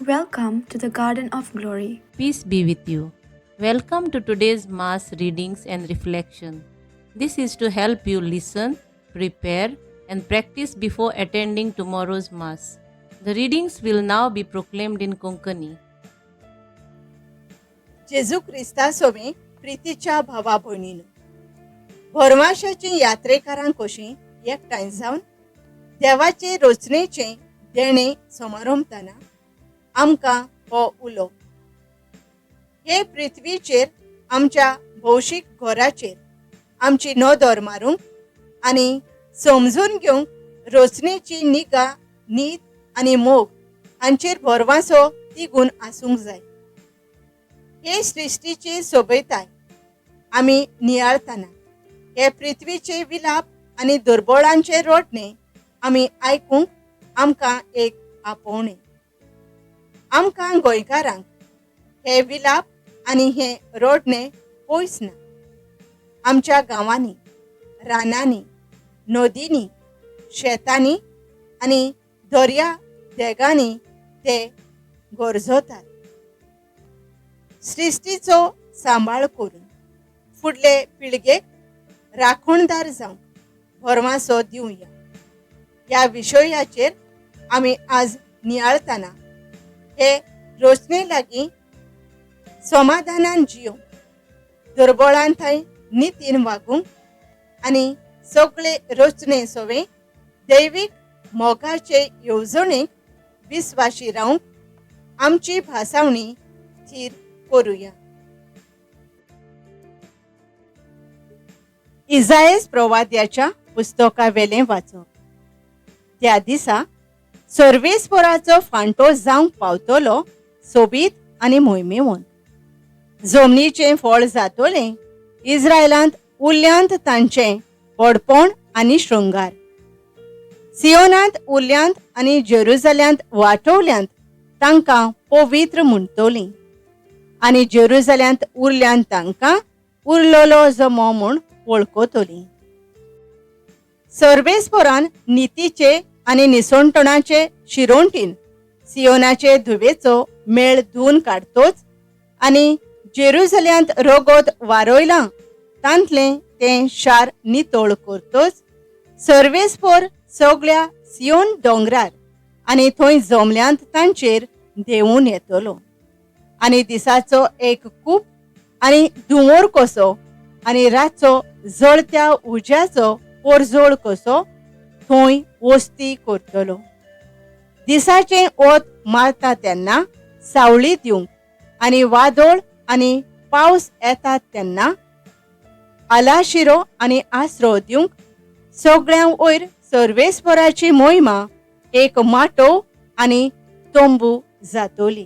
Welcome to the Garden of Glory. Peace be with you. Welcome to today's Mass readings and reflection. This is to help you listen, prepare, and practice before attending tomorrow's Mass. The readings will now be proclaimed in Konkani. जेजू क्रिस्ता सोबी प्रितीच्या भावा भयणीनो, भरमाशाची यात्रेकारां कशी एकठांय जावन देवाचे रचनेचें देणें समारंभतना आमकां हो उलो. हे पृथ्वीचेर आमच्या भौशीक घराचेर आमची नदर मारूंक आनी समजून घेवंक रचनेची निगा, नीत आनी मोग हांचेर भरवासो तिगून आसूंक जाय. हे सृश्टीची सोबयताय आमी नियाळतना हे पृथ्वीचे विलाप आनी दुर्बळांचे रडणे आमी आयकूंक आमकां एक आपोवणें. आमकां गोंयकारांक हे विलाप आनी हें रडणें पयस ना. आमच्या गांवांनी, रानांनी, नदींनी, शेतांनी आनी दर्या देगांनी ते गरजतात. सृश्टीचो सांबाळ करून फुडले पिळगेक राखणदार जावंक भरमासो दिवया. ह्या विशयाचेर आमी आज नियाळतना हे रचने लागीं समाधानान जियोवंक, दुर्बळां थंय नितीन वागूंक आनी सगळे रचने सवे दैवीक मोगाचे येवजणेक विस्वाशी रावंक आमची भासावणी थीर करुया. इजायस प्रवाद्याच्या पुस्तकावेलें वाचप. त्या दिसा सर्वेस्पराचो फांटो जावंक पावतलो सोबीत आनी मोहिमेवंत. जमनीचें फळ जातलें इस्रायलांत उरल्यांत तांचें व्हडपण आनी शृंगार. सियोनांत उरल्यांत आनी जेरुजाल्यांत वाटोवल्यांत तांकां पवित्र म्हणटलीं आनी जेरुजाल्यांत उरल्यांत तांकां उरलेलो जमो म्हूण वळखतलीं. सर्वेस्परान नितीचे आनी निसणटणाचे शिरोंटीन सियोनाचे धुवेचो मेळ धुवन काडतोच आनी जेरुजाल्यांत रगत वारयलां तांतलें तें शार नितळ करतोच सर्वेस्पर सगळ्या सियोन दोंगरार आनी थंय जमल्यांत तांचेर देंवून येतलो आनी दिसाचो एक कूप आनी धुंवोर कसो आनी रातचो जळत्या उज्याचो पोरजोळ कसो थंय वस्ती करतलो. दिसाचें वत मारता तेन्ना सावळी दिवंक आनी वादळ आनी पावस येता तेन्ना आलाशिरो आनी आसरो दिवंक सगळ्यां वयर सर्वेस्पराची मोहिमा एक माटोव आनी तंबू जातली.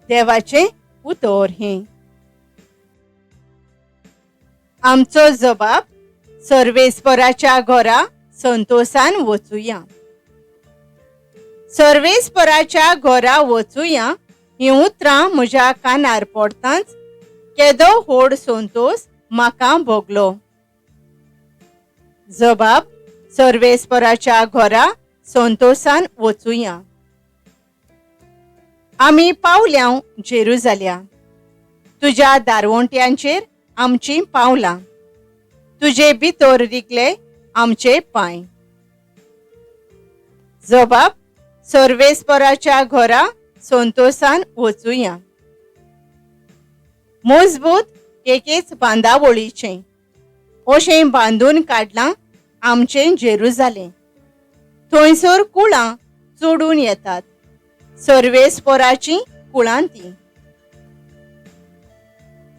देवाचें उतर हें. आमचो जबाब सर्वेस्पराच्या घरा संतोसान वचुया. सर्वेस्पराच्या घरा वचुया हीं उतरां म्हज्या कानार पडतांच केदो व्हड संतोस म्हाका भोगलो. जबाब सर्वेस्पराच्या घरा संतोसान वचुया. आमी पावल्या जेरुजाल्या, तुज्या दारवंट्यांचेर आमचीं पावलां, तुजे भितर रिगले आमचे पांय. जबाब सर्वेस्पराच्या घरा संतोसान वचुया. मजबूत एकेच बांदावळीचें अशें बांदून काडलां आमचें जेरुजालें. थंयसर कुळां चडून येतात, सर्वेस्पराचीं कुळां तीं.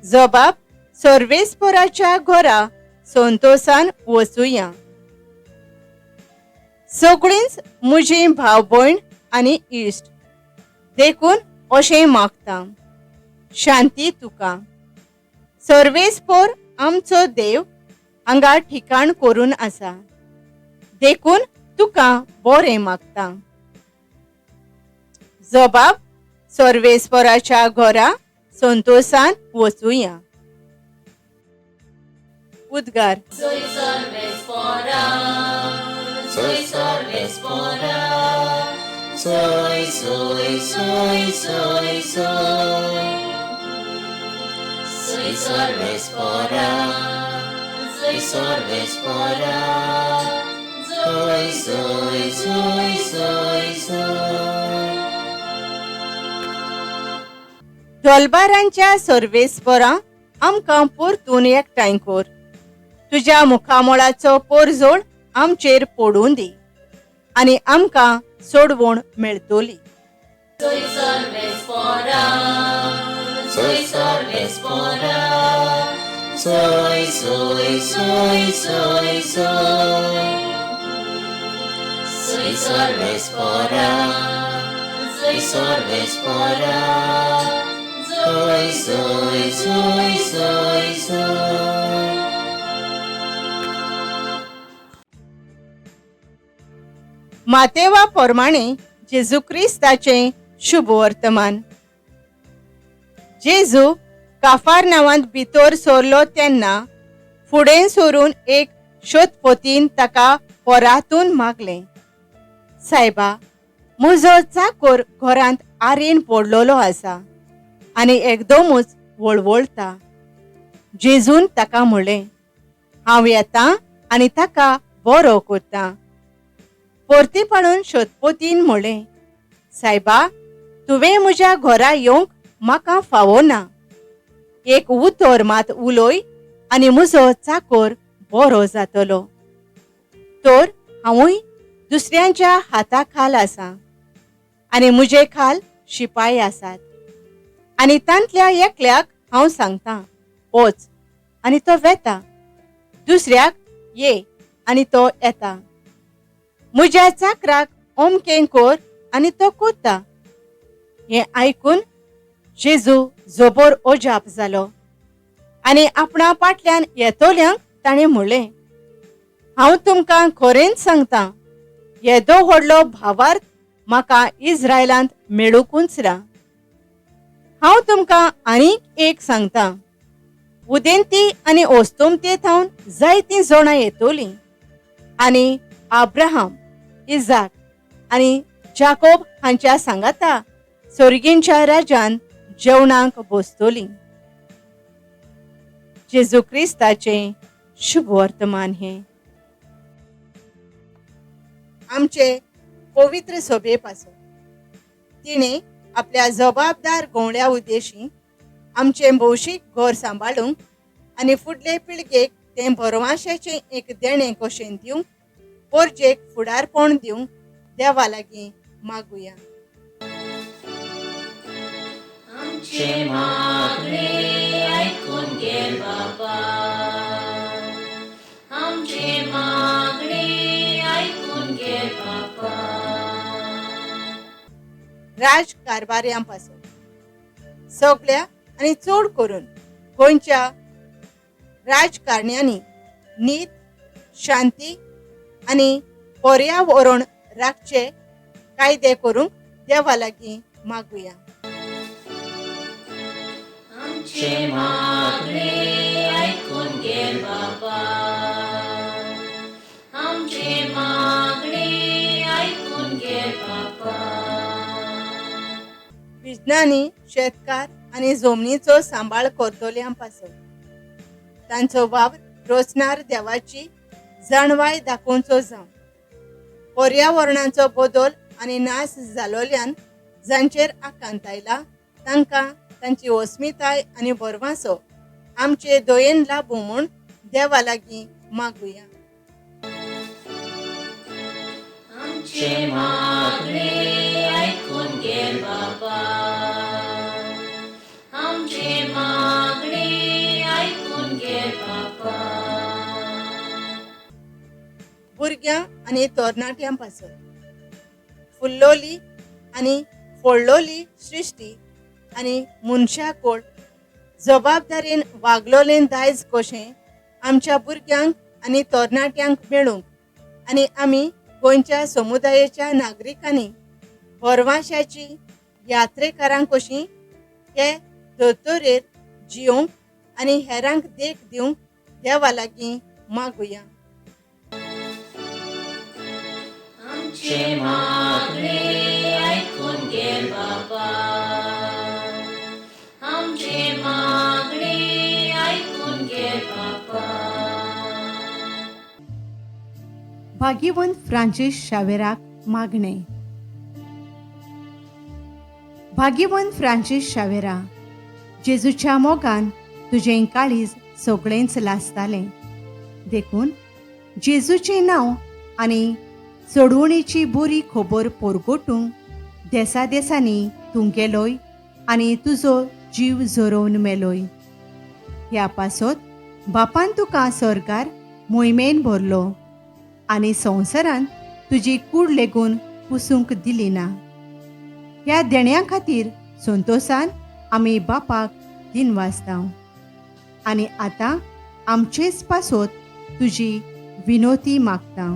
जबाब सर्वेस्पराच्या घरा संतोसान वचुया. सगळींच म्हजीं भाव भयण आनी इश्ट, देखून अशें मागता, शांती तुका. सर्वेस्पर आमचो देव हांगा ठिकाण करून आसा, देखून तुका बरें मागता. जबाब सर्वेस्पराच्या घरा संतोसान वचुया. उद्गार. Soy सर्वेस्परा, सोय सोय सोय सोय सोय सोय सर्वेस्पोरा सोय सर्वेस्पोरा सोय सोय सोय सोय सोय. दोलबारांच्या सर्वेस्परा आमकां परतून एकठांय कर. तुज्या मुखामळाचो पोरजोळ आमचेर पडूं दी आनी आमकां सोडवण मेळटली. सोय सर्वेस्पोरा सोय सर्वेस्पोरा सोय सोय सोय सोय सोय सोय सर्वेस्पोरा सोय सर्वेस्पोरा सोय सोय सोय सोय सोय. मातेवा प्रमाणे जेजू क्रिस्ताचें शुभ वर्तमान. जेजू काफार नांवांत भितर सरलो तेन्ना फुडें सरून एक शोधपोतीन ताका परातून मागलें, सायबा, म्हजो चाकोर घरांत आरेन पडलेलो आसा आनी एकदमूच वळवळटा. जेजून ताका म्हणलें, हांव येतां आनी ताका बरो करतां. परतीपणून शोधपोतीन म्हणलें, सायबा, तुवें म्हज्या घरा येवंक म्हाका फावो ना. एक उतर मात उलय आनी म्हजो चाकोर बरो जातलो. तर हांवूय दुसऱ्यांच्या हाता खाल आसा आनी म्हजे खाल शिपाय आसात आनी तांतल्या एकल्याक हांव सांगतां वच आनी तो वेता, दुसऱ्याक ये आनी तो येता, म्हज्या चाकराक अमकें कर आनी तो कोता. हें आयकून जेजू जबर अजाप जालो आनी आपणा फाटल्यान येतल्यांक ताणें म्हणलें, हांव तुमकां खरेंच सांगतां, येदो व्हडलो भावार्थ म्हाका इस्रायलांत मेळुकूच ना. हांव तुमकां आनीक एक सांगतां, उदेंती आनी ओस्तोमते थावन जायतीं जाणां येतलीं आनी आब्राहाम, इजाक आनी जाकोब हांच्या सांगाता सर्गींच्या राज्यान जेवणाक बसतलीं. जेजू क्रिस्ताचें शुभ वर्तमान हें आमचे पवित्र सभे पासून. तिणें आपल्या जबाबदार गवळ्या उद्देशी आमचें भौशीक घर सांबाळूंक आनी फुडले पिळगेक तें भरवांशाचें एक देणें कशें दिवंक पोरजेक फुडारपण दिवंक देवा लागीं मागुया. आमचें मागणें आयकून घे बाबा, आमचें मागणें आयकून घे बाबा. राज कारभार्यां पासून सगळ्या आनी चड करून गोंयच्या राजकारण्यांनी नीत, शांती आनी पर्यावरण राखचे कायदे करूंक देवा लागीं मागुया. आमचें मागणें आयकून घे बाबा, आमचें मागणें आयकून घे बाबा. विज्ञानी, शेतकार आनी जमनीचो सांबाळ करतल्यां पासून तांचो वावर रोचणार देवाची जाणवाय दाखोवचो जावं. पर्यावरणाचो बदल आनी नाश जालोल्यान जांचेर आकांत आयला तांकां तांची अस्मिताय आनी भरवासो आमचे दयेन लाबूं म्हूण देवा लागीं मागुया. आमचें मागणें आयकून घे बाबा, आमचें मागणें आयकून घे बाबा. भुरग्यां आनी तरणाट्यां पासून फुल्लोली आनी फोडलोली सृश्टी आनी मनशाकोड जबाबदारेन वागलोलें दायज कशें आमच्या भुरग्यांक आनी तरणाट्यांक मेळूंक आनी आमी गोंयच्या समुदायेच्या नागरिकांनी भरवांशाची यात्रेकारां कशीं हे दोतोरेर जियोंक आनी हेरांक देख दिवंक देवा लागीं मागुया. आमचें मागणें भाग्यवंत फ्रांसीस शावेराक मागणें. भाग्यवंत फ्रांसीस शावेरा, जेजूच्या मोगान तुजें काळीज सगळेंच लासतालें, देखून जेजूचें नांव आनी चडवणीची बरी खबर पोरगोटूंक देसा देसांनी तूं गेलोय आनी तुजो जीव झरोवन मेलोय. ह्या पासत बापान तुका सरकार मोहिमेन भरलो आनी संवसारान तुजी कूड लेगून पुसूंक दिली ना. ह्या देण्या खातीर संतोसान आमी बापाक दिनवासता आनी आतां आमचेच पासत तुजी विनोती मागता.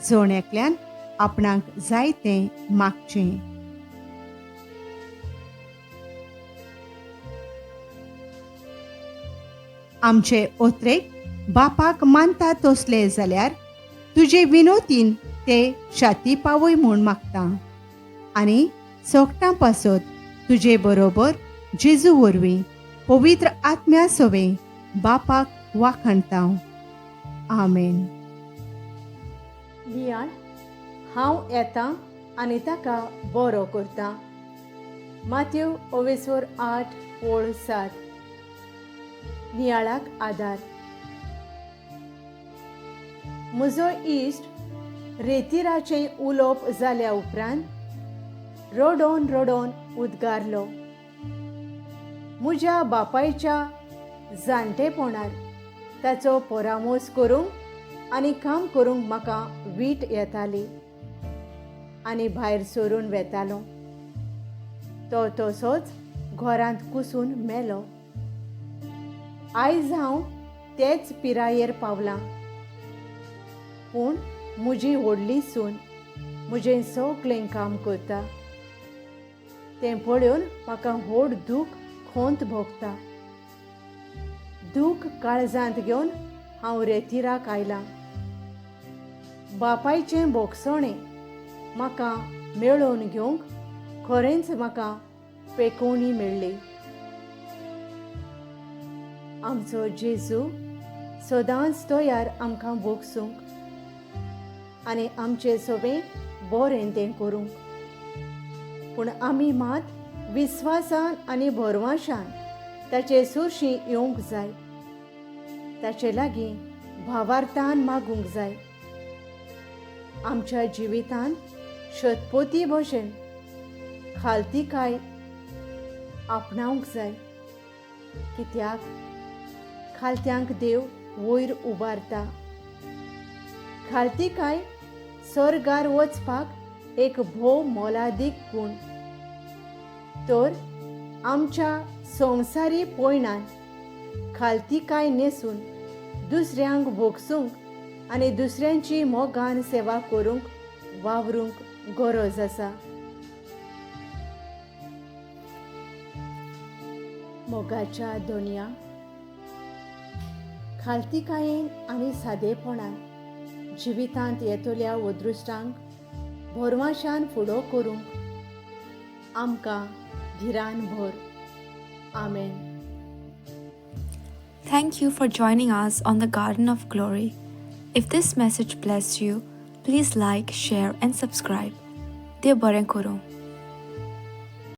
जण एकल्यान आपणाक जाय तें मागचें. आमचे ओत्रेक बापाक मानता तसले जाल्यार तुजे विनोतीन ते शाती पावय म्हूण मागता आनी सोगटां पासत तुजे बरोबर जेजू वरवीं पवित्र आत्म्या सवें बापाक वाखाणता. आमेन. नियाळ, हांव येता आनी ताका बरो करता. मातेव ओवेसोर 8:7. नियाळाक आदार. म्हजो इश्ट रेतिराचें उलोवप जाल्या उपरांत रडोन रडोन उद्गारलो, म्हज्या बापायच्या जाणटेपणार ताचो परामोस करूंक आनी काम करूंक म्हाका वीट येताली आनी भायर सरून वेतालो. तो तसोच घरांत कुसून मेलो. आयज हांव तेच पिरायेर पावलां, पूण म्हजी व्हडली सून म्हजें सगळें काम करता तें पळोवन म्हाका व्हड दूख खोंत भोगता. दूख काळजांत घेवन हांव रेतिराक आयलां. बापायचें भोगसणें म्हाका मेळोवन घेवंक खरेंच म्हाका पेकोवणी मेळ्ळी. आमचो जेजू सदांच तयार आमकां भोगसूंक आनी आमचें सगळें बरें तें करूंक, पूण आमी मात विस्वासान आनी भरवाशान ताचे सुरशी येवंक जाय, ताचे लागीं भावार्थान मागूंक जाय. आमच्या जिवितांत शतपती भशेन खालतीकाय आपणावंक जाय, कित्याक खालत्यांक देव वयर उबारता. खालतीकाय सर्गार वचपाक एक भोव मोलादीक गूण, तर आमच्या संवसारी पयणान खालतीकाय न्हेसून दुसऱ्यांक भोगसूंक आनी दुसऱ्यांची मोगान सेवा करूंक वावरूंक गरज आसा. मोगाच्या दोनया, खालतीकायेन आनी सादेपणान जिवितांत येतल्या अदृश्टांक भरवाशान फुडो करूंक आमकां धिरान भर. आमेन. Thank you for joining us on the Garden of Glory. If this message blessed you, please like, share, and subscribe. देव बरें करूं.